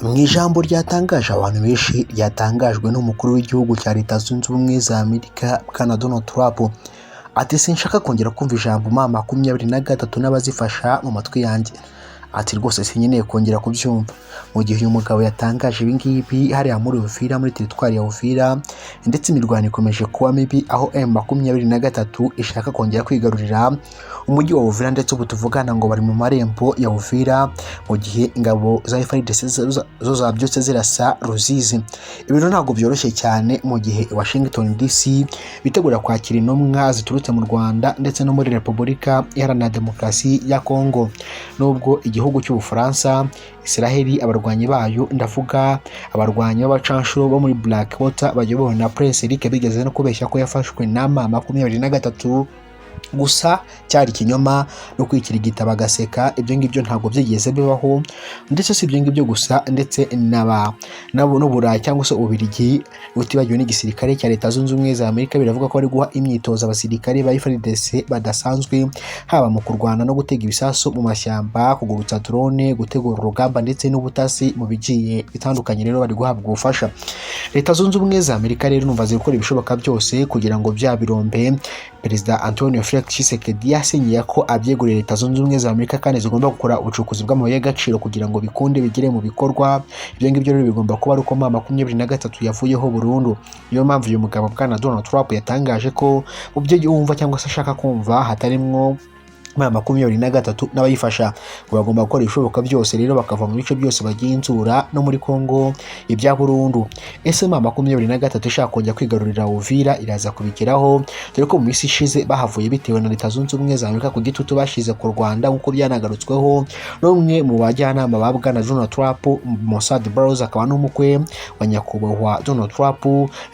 Mu ijambo ryatangaje abantu benshi ryatangajwe n'umukuru w'igihugu cya Leta Zunze Ubumwe za Amerika Bwana Donald Trump, ati sinshaka kongera kumva ijambo M23 n'abazifasha mu matwi yanjye. Ati rwose sinkeneye kongera kubyumva. Mu gihe uyu mugabo yatangaje ibi ngibi hariya muri Uvira, muri teritwari ya Uvira, ndetse imirwano ikomeje kuba mibi aho M23 ishaka kongera kwigarurira umujyi wa Uvira, ndetse ubu tuvugana ngo bari mu marembo ya Uvira, mu gihe ingabo za FARDC zo zabyutse zirasa Ruzizi. Ibintu ntabwo byoroshye cyane mu gihe Washington DC bitegura kwakira intumwa ziturutse mu Rwanda ndetse no muri Repubulika Iharanira Demokarasi ya Kongo. Nubwo igihugu cy'Ubufaransa, Israheli, abarwanyi bayo, ndavuga abarwanyi b'abacanshuro bo muri Blackwater bayobowe na Prince Eric, bigeze no kubeshya ko yafashwe na M23, gusa cyari ikinyoma no kwikirigita bagaseka. Ibyo ngibyo ntabwo byigeze bibaho. Ndetse si ibyo ngibyo gusa, ndetse n'aba nabo n'Uburayi cyangwa se Ububiligi, utibagiwe n'igisirikare cya Leta Zunze Ubumwe za Amerika, biravuga ko bari guha imyitozo abasirikare ba FARDC badasanzwe, haba mu kurwana no gutega ibisasu mu mashyamba, kugurutsa drone, gutegura urugamba ndetse n'ubutasi mu bigiye bitandukanye. Rero bari guhabwa ubufasha. Leta Zunze Ubumwe za Amerika rero numva ziri gukora ibishoboka byose kugira ngo bya birombe Perezida Antonio Felix Tshisekedi yasinyiye ko abyeguriye Leta Zunze Ubumwe za Amerika, kandi zigomba gukora ubucukuzi bw'amabuye y'agaciro kugira ngo bikunde bigere mu bikorwa. Ibyo ngibyo rero bigomba kuba ari uko M23 yavuyeho burundu. Niyo mpamvu uyu mugabo Bwana Donald Trump yatangaje ko mu byo yumva cyangwa se ashaka kumva hatarimwo M23 n'abayifasha, ngo bagomba gukora ibishoboka byose rero bakava mu bice byose bagenzura no muri Kongo ibya burundu. Ese M23 ishaka kongera kwigarurira Uvira iraza kubigeraho? Dore ko mu minsi ishize bahavuye bitewe na Leta Zunze Ubumwe za Amerika ku gitutu bashize ku Rwanda, nk'uko byanagarutsweho n'umwe mu bajyanama ba Bwana Donald Trump, Mossad Burrows, akaba n'umukwe wa nyakubahwa Donald Trump.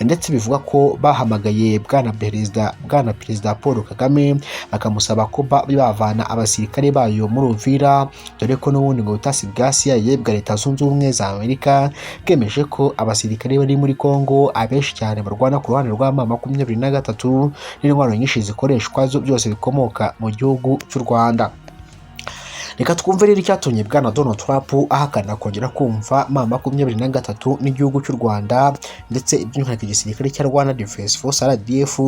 Ndetse bivuga ko bahamagaye bwana Perezida Paul Kagame bakamusaba ko bavana abasirikare bayo muri Uvira, dore ko n'ubundi ngo ubutasi bwa CIA bwa Leta Zunze Ubumwe za Amerika bwemeje ko abasirikare bari muri Kongo abenshi cyane barwana ku ruhande rwa M23, n'intwaro nyinshi zikoreshwa zo byose bikomoka mu gihugu cy'u Rwanda. Reka twumve rero icyatumye Bwana Donald Trump ahakana kongera kumva M23 n'igihugu cy'u Rwanda, ndetse by'umwihariko igisirikare cya Rwanda Defense Force RDF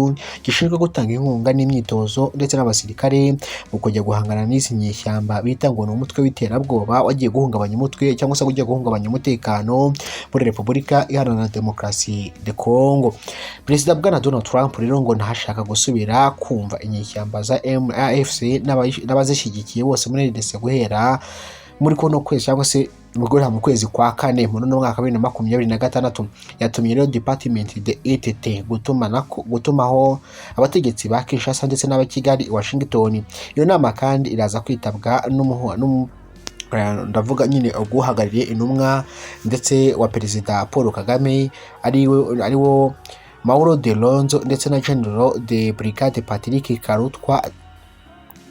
gishinzwe gutanga inkunga n'imyitozo ndetse n'abasirikare mu kujya guhangana n'izi nyeshyamba bita ngo ni umutwe w'iterabwoba wagiye guhungabanya umutwe cyangwa se ugiye guhungabanya umutekano muri Repubulika Iharanira Demokarasi de Congo. Perezida Bwana Donald Trump rero ngo ntashaka gusubira kumva inyeshyamba za MAFC n'abazishyigikiye bose muri RDC guhera muri kuno kwezi cyangwa se guhera mu kwezi kwa kane muri uno mwaka wa 2026. Yatumye rero Department de ETT gutumaho abategetsi ba Kinshasa ndetse n'aba Kigali i Washington. Iyo nama kandi iraza kwitabwa ndavuga nyine uguhagarariye intumwa ndetse wa Perezida Paul Kagame, ariwo Mauro de Lonzo, ndetse na General de Brigade Patrick Karutwa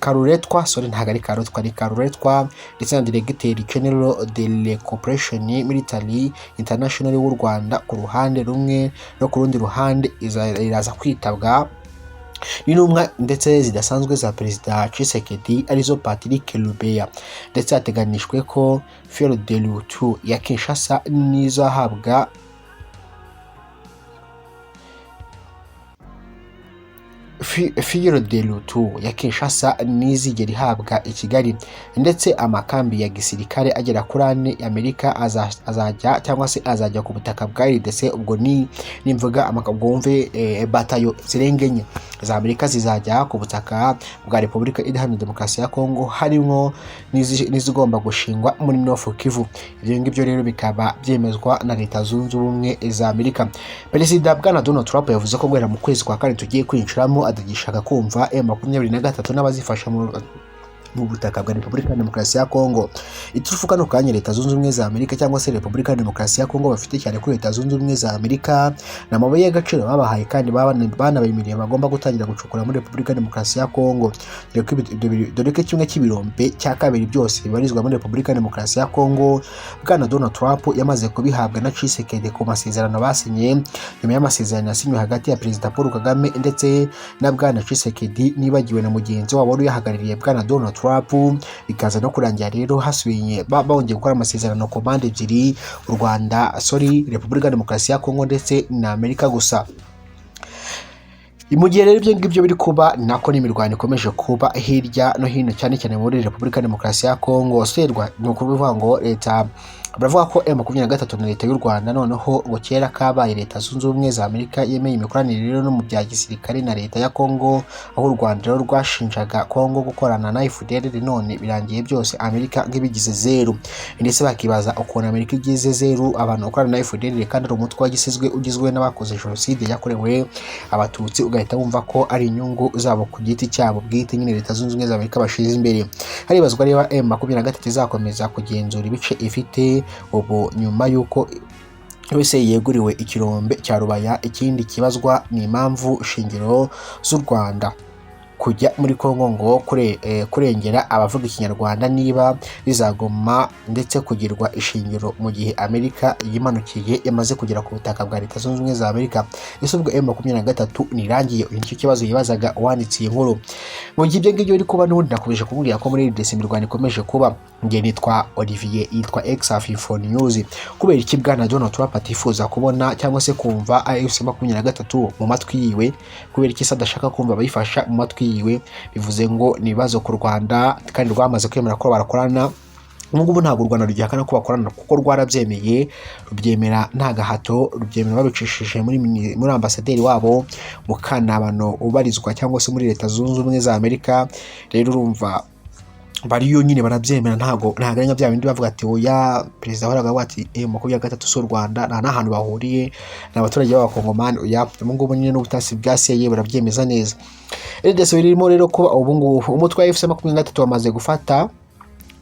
Karuretwa, sorry, ntabwo ari Karutwa, ni Karuretwa, ndetse na Directeur General de la Corporation Military International w'u Rwanda ku ruhande rumwe, no ku rundi ruhande iraza kwitabwa n'intumwa ndetse zidasanzwe za Perezida Tshisekedi, arizo Patrick Lubeya. Ndetse hateganijwe ko feuille de route ya Kinshasa n'izahabwa feuille de route ya Kinshasa ntizigera ihabwa i Kigali, ndetse amakambi ya gisirikare agera kuri ane Amerika azajya cyangwa se azajya ku butaka bwa RDC. Ubwo ni nimvuga ubwo wumve batayo zirenga enye za Amerika zizajya ku butaka bwa Repubulika Iharanira Demokarasi ya Kongo, harimo n'izigomba gushingwa muri North Kivu. Ibyo ngibyo rero bikaba byemezwa na Leta Zunze Ubumwe za Amerika. Perezida Bwana Donald Trump yavuze ko guhera mu kwezi kwa kane tugiye kwinjiramo atagishaka kumva M23 n'abazifasha mu butaka bwa Repubulika ya Demokarasi ya Kongo. Iturufu kano kanya Leta Zunze Ubumwe za Amerika cyangwa se Repubulika ya Demokarasi ya Kongo bafite cyane kuri Leta Zunze Ubumwe za Amerika ni amabuye y'agaciro babahaye, kandi banabemereye bagomba gutangira gucukura muri Repubulika ya Demokarasi ya Kongo, dore ko kimwe cy'ibirombe cya kabiri byose bibarizwa muri Repubulika ya Demokarasi ya Kongo Bwana Donald Trump yamaze kubihabwa na Tshisekedi ku masezerano basinye, nyuma y'amasezerano yasinywe hagati ya Perezida Paul Kagame ndetse na Bwana Tshisekedi, nibagiwe na mugenzi wabo wari uyahagarariye Bwana Donald Trump. Trump, bikaza no kurangira rero hasubiye bongeye gukora amasezerano ku mpande ebyiri, u Rwanda, sorry, Repubulika Demokarasi ya Kongo ndetse na Amerika. Gusa mu gihe rero ibyo ngibyo biri kuba, nako n'imirwano ikomeje kuba hirya no hino, cyane cyane muri Repubulika Demokarasi ya Kongo. Serwa ni ukuvuga ngo leta, baravuga ko M23 na leta y'u Rwanda noneho ngo kera kabaye Leta Zunze Ubumwe za Amerika yemeye imikoranire rero no mu bya gisirikare na leta ya Kongo, aho u Rwanda rero rwashinjaga Kongo gukorana na FDLR. None birangiye byose Amerika nk'ibigize zeru, ndetse bakibaza ukuntu Amerika igize zeru abantu bakorana na FDLR kandi ari umutwe wa gisizwe ugizwe n'abakoze jenoside yakorewe Abatutsi, ugahita wumva ko ari inyungu zabo ku giti cyabo bwite nyine Leta Zunze Ubumwe za Amerika bashize imbere. Haribazwa niba M23 izakomeza kugenzura ibice ifite ubu nyuma y'uko wese yeguriwe ikirombe cya Rubaya. Ikindi kibazwa ni impamvu shingiro z'u Rwanda kujya muri Kongo ngo kurengera abavuga Ikinyarwanda, niba bizagoma ndetse kugirwa ishingiro mu gihe Amerika yimanukiye, yamaze kugera ku butaka bwa Leta Zunze Ubumwe za Amerika. Ese ubwo M23 nirangiye? Uyu nicyo kibazo yibazaga uwanditse iyi nkuru. Mu gihe ibyo ngibyo biri kuba, n'ubundi nakomeje kumubwira ko muri RDC imirwano ikomeje kuba. Njye nitwa Olivier, yitwa X24 News. Kubera iki bwana Donald Trump atifuza kubona cyangwa se kumva AFC 23 mu matwi yiwe? Kubera iki se adashaka kumva abayifasha mu matwi yiwe? Bivuze ngo ni ibibazo ku Rwanda, kandi rwamaze kwemera ko barakorana. Ubu ngubu ntabwo u Rwanda rugihakana ko bakorana, kuko rwarabyemeye, rubyemera nta gahato, rubyemera babicishije muri ambasaderi wabo Mukantabana ubarizwa cyangwa se muri Leta Zunze Ubumwe za Amerika. Rero urumva bariyo nyine barabyemera, ntabwo ari nka bya bindi bavuga ati oya. Perezida wahoraga avuga ati M23 si u Rwanda, nta n'ahantu bahuriye, ni abaturage b'Abakongomani. Oya, ubu ngubu nyine n'ubutasi bwa CIA burabyemeza neza. RDC birimo rero kuba ubu ngubu umutwe wa AFC 23 wamaze gufata,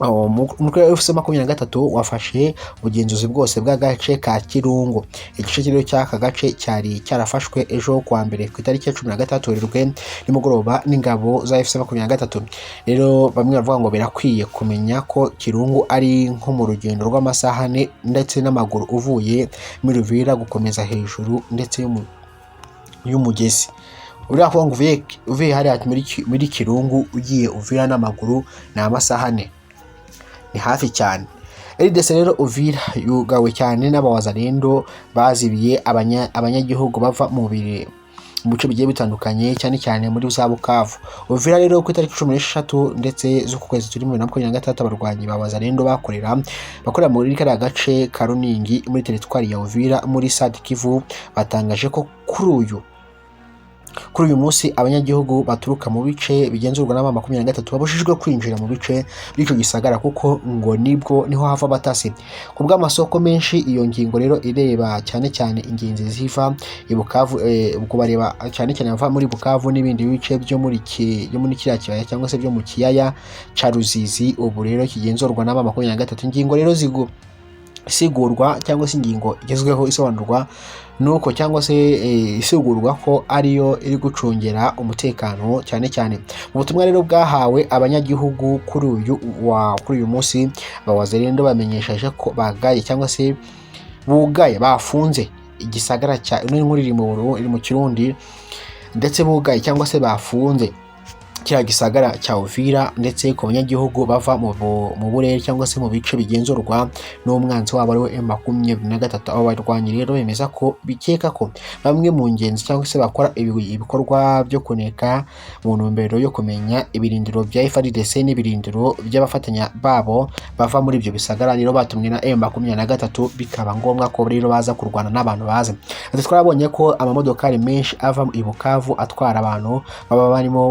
umutwe wa AFC 23 wafashe ubugenzuzi bwose bw'agace ka Kirungu. Igice rero cy'aka gace cyari cyarafashwe ejo kuwa mbere ku itariki ya 16 Werurwe nimugoroba n'ingabo za AFC 23. Rero bamwe bavuga ngo birakwiye kumenya ko Kirungu ari nko mu rugendo rw'amasaha 4 ndetse n'amaguru uvuye muri Uvira gukomeza hejuru ndetse y'umugezi. Uriya kuvuga ngo uvuye hariya muri Kirungu ugiye Uvira n'amaguru ni amasaha 4, ni hafi cyane. RDC rero, Uvira yugawe cyane n'abawazalendo bazibiye abanyagihugu bava mu bice bigiye bitandukanye, cyane cyane muri za Bukavu. Uvira rero ku itariki 16 ndetse z'uku kwezi turi mu 2026, abarwanyi ba Wazalendo bakorera muri kariya gace ka Runingi muri teritwari ya Uvira muri Sud Kivu batangaje ko kuri uyu munsi abanyagihugu baturuka mu bice bigenzurwa n'aba 23 babujijwe kwinjira mu bice by'icyo gisagara, kuko ngo nibwo niho hava abatasi. Ku bw'amasoko menshi, iyo ngingo rero ireba cyane cyane ingenzi ziva i Bukavu, ubwo bareba cyane cyane bava muri Bukavu n'ibindi bice byo muri kiriya kibaya cyangwa se byo mu kiyaya ca Ruzizi, ubu rero kigenzurwa n'aba 23. Ingingo rero zigu isigurwa cyangwa se ingingo igezweho isobanurwa nuko cyangwa se isigurwa ko ariyo iri gucungera umutekano cyane cyane. Mu butumwa rero bwahawe abanyagihugu kuri uyu munsi, abawazalendo bamenyesheje ko bagaye cyangwa se bugaye, bafunze igisagara cya, ino nkuru iri mu Kirundi, ndetse bugaye cyangwa se bafunze kiriya gisagara cya Uvira ndetse ku banyagihugu bava mu burere cyangwa se mu bice bigenzurwa n'umwanzi wabo ariwe M23. Abo barwanyi rero bemeza ko bikeka ko bamwe mu ngenzi cyangwa se bakora ibikorwa byo kuneka mu ntumbero yo kumenya ibirindiro bya FARDC n'ibirindiro by'abafatanya babo bava muri ibyo bisagara, rero batumwe na M23, bikaba ngombwa ko rero baza kurwana n'abantu bazi. Ati twarabonye ko amamodokari menshi ava i Bukavu atwara abantu baba barimo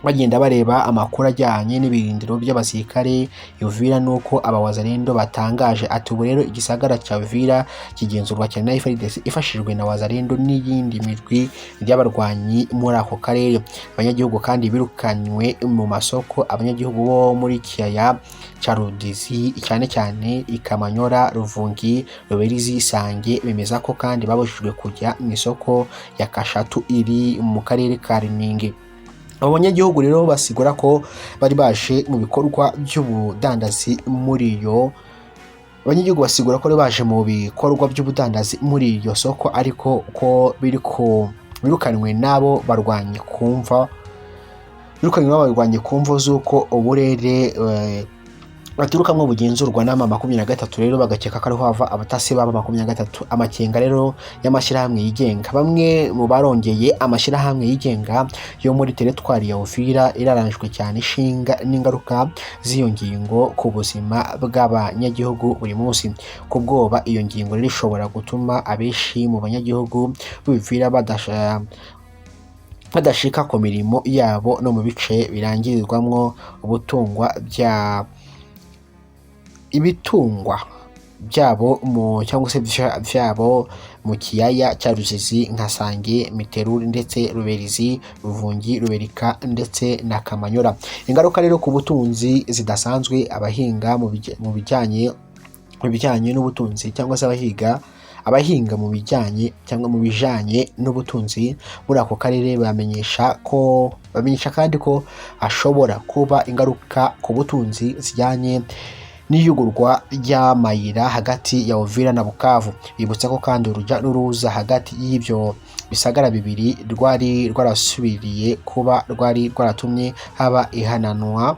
bagenda bareba amakuru ajyanye n'ibirindiro by'abasirikare Uvira, nuko abawazalendo batangaje. Ati ubu rero igisagara cya Uvira kigenzurwa cyane na FARDC ifashijwe na Wazalendo n'iyindi mirwi y'abarwanyi muri ako karere. Abanyagihugu kandi birukanywe mu masoko. Abanyagihugu bo muri kiyaya cya Rudizi, cyane cyane i Kamanyora, Ruvungi, Ruberizi, Sange, bemeza ko kandi babujijwe kujya mu isoko ya Kashatu iri mu karere ka Runingi. Abo banyagihugu rero basigura ko bari baje mu bikorwa by'ubudandazi muri iyo, abanyagihugu basigura ko bari baje mu bikorwa by'ubudandazi muri iryo soko, ariko ko biri ko birukanywe n'abo barwanyi kumva. Birukanywe abarwanyi ku mvo z'uko uburere baturukamwo bugenzurwa n'ama 23, rero bagakeka ko ariho hava abatasi baba 23. Amakenga rero y'amashyirahamwe yigenga, bamwe mu barongeye amashyirahamwe yigenga yo muri teritwari ya Uvira iraranjwe cyane ishinga n'ingaruka z'iyo ngingo ku buzima bw'abanyagihugu buri munsi. Ku bwoba iyo ngingo rero ishobora gutuma abenshi mu banyagihugu b'Uvira badashika ku mirimo yabo no mu bice birangirizwamwo ubutungwa bya ibitungwa byabo mu cyangwa se vyabo mu kiyaya cya Ruzizi nka Sange, Miteruri ndetse Ruberizi, Ruvungi, Ruberika ndetse na Kamanyora. Ingaruka rero ku butunzi zidasanzwe, abahinga mu bijyanye n'ubutunzi cyangwa se abahinga mu bijyanye cyangwa mu bijanye n'ubutunzi muri ako karere bamenyesha kandi ko hashobora kuba ingaruka ku butunzi zijyanye n'iyugurwa ry'amayira hagati ya Uvira na Bukavu. Bibutsa ko kandi urujya n'uruza hagati y'ibyo bisagara bibiri rwari rwarasubiriye kuba rwari rwaratumye haba ihananwa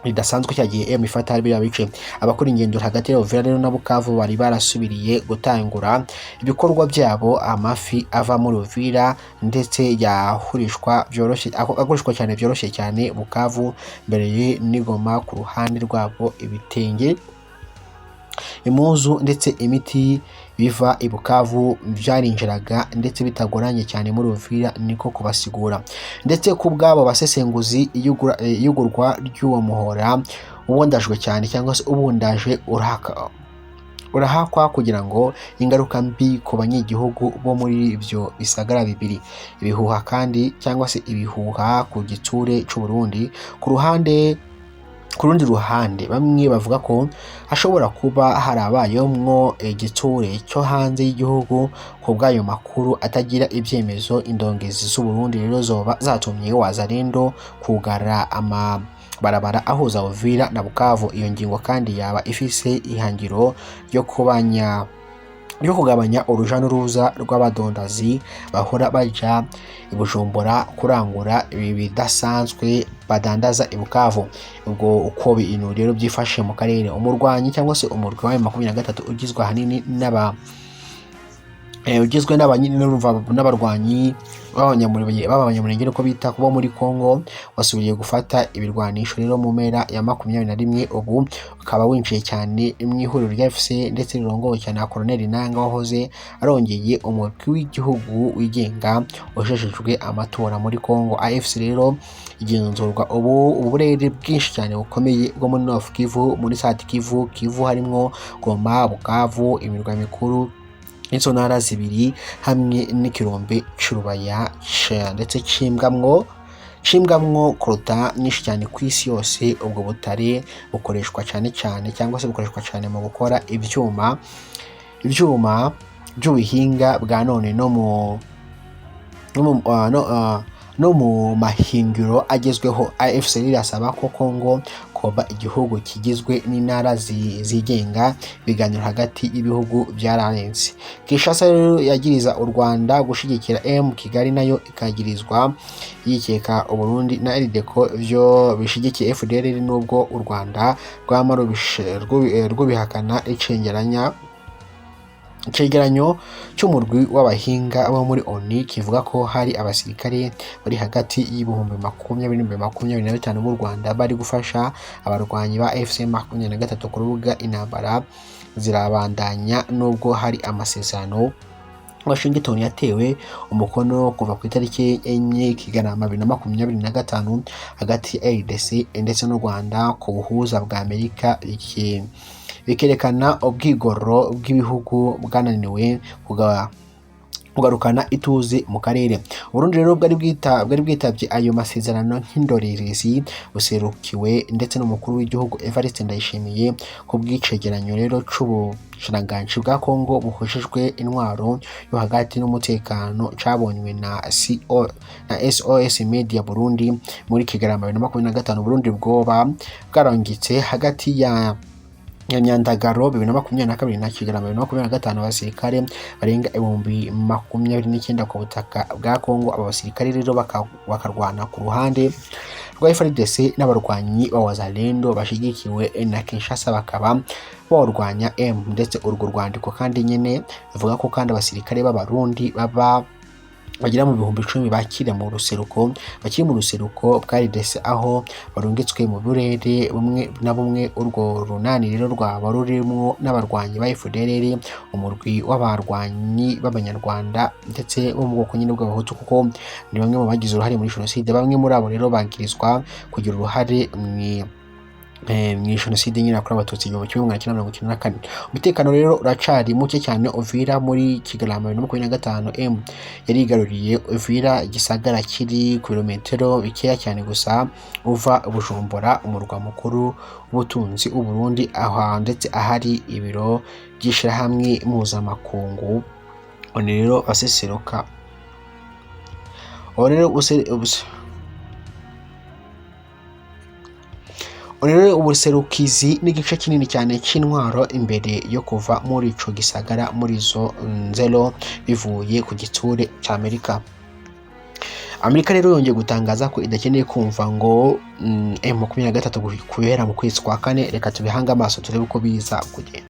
ridasanzwe cya gihe M ifata biriya bice. Abakora ingendo hagati ya Uvira rero na Bukavu bari barasubiriye gutangura ibikorwa byabo. Amafi ava muri Uvira ndetse yahurishwa byoroshye, agurishwa cyane byoroshye cyane Bukavu mbere n'Igoma. Ku ruhande rwabo, ibitenge, impuzu ndetse imiti biva i Bukavu byarinjiraga ndetse bitagoranye cyane muri Uvira, niko kubasigura. Ndetse ku bw'abo basesenguzi, iyugurwa ry'uwo muhora ubundajwe cyane cyangwa se ubundaje urahakwa kugira ngo ingaruka mbi ku banyagihugu bo muri ibyo bisagara bibiri. Ibihuha kandi cyangwa se ibihuha ku gitsure cy'u Burundi. Ku rundi ruhande, bamwe bavuga ko hashobora kuba harabayemwo igitsure cyo hanze y'igihugu. Ku bw'ayo makuru atagira ibyemezo, indongezi z'u Burundi rero zoba zatumye Wazalendo kugara amabarabara ahuza Uvira na Bukavu. Iyo ngingo kandi yaba ifise ihangiro ryo kugabanya uruja n'uruza rw'abadondazi bahora baja i Bujumbura kurangura ibi bidasanzwe badandaza i Bukavu. Ubwo uko ibintu rero byifashe mu karere, umurwanyi cyangwa se umurwi wa 23 ugizwe ahanini n'aba ugizwe n'abarwanyi b'abanyamurenge niko bita kuba muri Congo, wasubiriye gufata ibirwanisho rero mu mpera ya 21, ubu ukaba winjiye cyane mu ihuriro rya AFC ndetse rirongowe cyane na Colonel Nanga wahoze arongeye umurwi w'igihugu wigenga ujejejwe amatora muri Congo. AFC rero igenzurwa ubu uburere bwinshi cyane bukomeye bwo muri North Kivu, muri South Kivu, Kivu harimwo Goma, Bukavu, imirwa mikuru izo ntara zibiri, hamwe n'ikirombe c'Urubaya ndetse cimbwamwo coltan nyinshi cyane ku isi yose. Ubwo butare bukoreshwa cyane cyane cyangwa se bukoreshwa cyane mu gukora ibyuma by'ubuhinga bwa none no mu mahingiro agezweho. AFC irasaba ko Congo koba igihugu kigizwe n'intara zigenga. Ibiganiro hagati y'ibihugu byararenze. Kinshasa rero yagiriza u Rwanda gushigikira M Kigali, nayo ikagirizwa yikeka Uburundi na RDC byo bishigikiye FDLR, nubwo u Rwanda rwama rubihakana. Icengeranya Icegeranyo cy'umurwi w'abahinga bo muri ONU kivuga ko hari abasirikare bari hagati y'20,000 n'ibihumbi 25,000 b'u Rwanda bari gufasha abarwanyi ba AFC 23 ku rubuga. Intambara zirabandanya nubwo hari amasezerano Washington yatewe umukono kuva ku itariki 4 Kigarama 2025 hagati ya RDC ndetse n'u Rwanda ku buhuza bwa Amerika, bikerekana ubwigoro bw'ibihugu bwananiwe kugarukana ituze mu karere. Uburundi rero bwari bwitabye ayo masezerano nk'indorerezi, buserukiwe ndetse n'umukuru w'igihugu Evariste Ndayishimiye. Ku bw'icegeranyo rero c'ubushikiranganji bwa Congo buhejejwe intwaro yo hagati n'umutekano cabonywe na SOS Media Burundi muri Kigarama 2025, Burundi bwoba bwarangitse hagati ya ya Myandagaro 2022 na Kigarama 2025, abasirikare barenga 29,000 ku butaka bwa Kongo. Aba basirikare rero bakarwana ku ruhande rwa FARDC n'abarwanyi ba Wazalendo bashigikiwe na Kinshasa, bakaba bawurwanya M. Ndetse urwo rwandiko kandi nyene ruvuga ko kandi abasirikare b'Abarundi baba bagera mu 10,000 bakira mu ruseruko, bakiri mu ruseruko bwa RDC, aho barungitswe mu burere bumwe na bumwe. Urwo runani rero rwaba rurimwo n'abarwanyi ba FDLR, umurwi w'abarwanyi b'Abanyarwanda ndetse bo mu bwoko nyine bw'Abahutu, kuko ni bamwe mu bagize uruhare muri jenoside. Bamwe muri abo rero bagirizwa kugira uruhare mu jenoside nyine yakorewe Abatutsi 1994. Umutekano rero uracari muke cyane Uvira. Muri Kigarama 2025, M yarigaruriye Uvira, igisagara kiri ku birometero bikeya cyane gusa uva Bujumbura, umurwa mukuru w'ubutunzi w'u Burundi, aho ndetse ahari ibiro by'ishirahamwe mpuzamakungu. Oni rero baseseruka aho rero rero ubuserukizi n'igice kinini cyane cy'intwaro imbere yo kuva muri ico gisagara muri izo nzero bivuye ku gitsure ca Amerika. Amerika rero yongeye gutangaza ko idakeneye kumva ngo M23 guhera mu kwezi kwa kane. Reka tubihange amaso turebe uko biza kugenda.